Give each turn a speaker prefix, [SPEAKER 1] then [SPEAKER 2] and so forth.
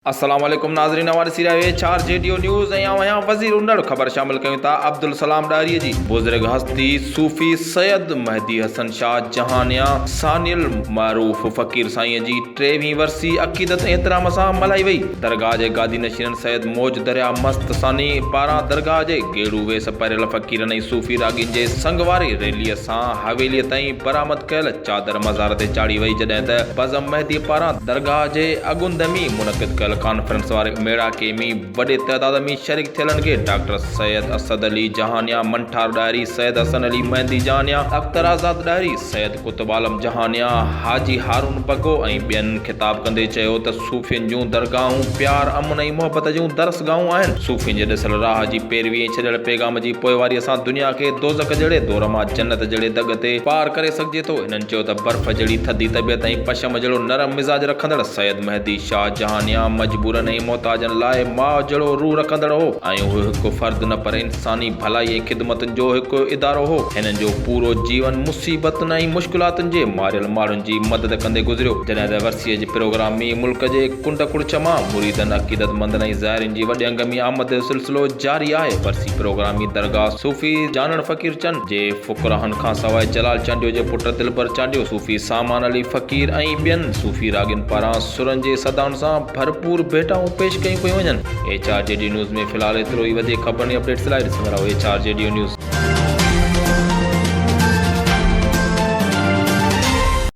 [SPEAKER 1] السلام عليڪم ناظرين اوهان ڏسي رهيا آهيو H R G D O news ۽ آئون آهيان وزير انڙ خبر شامل ڪيون ٿا عبدالسلام ڏاهري جي بزرگ هستي صوفي سيد مهدي حسن شاهه جهانيان ثاني المعروف فقير سائين جي ٽيوهين ورسي عقيدت ۽ احترام سان ملهائي وئي درگاهه جي گادي نشينن سيد موج درياء مست ثاني پاران درگاهه جي گيڙو ويس پهريل فقيرن ۽ صوفي راڳين جي سنگ واري ريلي سان حويلي تائين برآمد ڪيل چادر مزار تي چاڙهي وئي جڏهن ته بزم مهدي پاران درگاهه جي اڳوند ۾ منعقد ڪيل ڪانفرنس واري ميڙاڪي ۾ وڏي تعداد ۾ شريڪ ٿيلن کي ڊاڪٽر سيد اسد علي جهانيان، منٺار ڏاهري، سيد حسن علي مهدي جهانيان، اختر آزاد ڏاهري، سيد قطب عالم جهانيان، حاجي هارون بگو ۽ ٻين خطاب ڪندي چيو ته صوفين جون درگاهون پيار، امن ۽ محبت جون درسگاهون آهن، صوفين جي ڏسيل راهه جي پيروي ۽ ڇڏيل پيغام جي پوئواريء سان دنيا کي دوزخ جهڙي دور مان جنت جهڙي دڳ تي پار ڪري سگهجي ٿو. هنن چيو ته برف جهڙي ٿڌي طبيعت ۽ پشم جهڙو نرم مزاج رکندڙ سيد مهدي شاهه جهانيان مجبورن ۽ محتاجن لاء ماء جهڙو روح رکندڙ هو ۽ هو هڪ فرد نه پر انساني ڀلائي ۽ خدمتن جو هڪ ادارو هو. هنن جو پورو جيون مصيبتن ۽ مشڪلاتن جي ماريل ماڻهن جي مدد ڪندي گذريو. جڏهن ته ورسيء جي پروگرام ۾ ملڪ جي ڪنڊ ڪڙڇ مان مريدن، عقيدتمندن ۽ زائرين جي وڏي انگ ۾ آمد جو سلسلو جاري آهي. ورسي پروگرام ۾ درگاهه صوفي جانڻ فقير چن جي فقراهن کانسواء جلال چانڊيو جي پٽ دلبر چانڊيو، صوفي سامان علي فقير ۽ ٻين صوفي راڳين پاران سرن جي صدائن سان ڀرپور ڀيٽائون پيش ڪيون پيون وڃن. H R G D news ۾ في الحال ايترو ئي وڌيڪ خبرن ۽ اپڊيٽس لاء ڏسندا رهو H R G D news.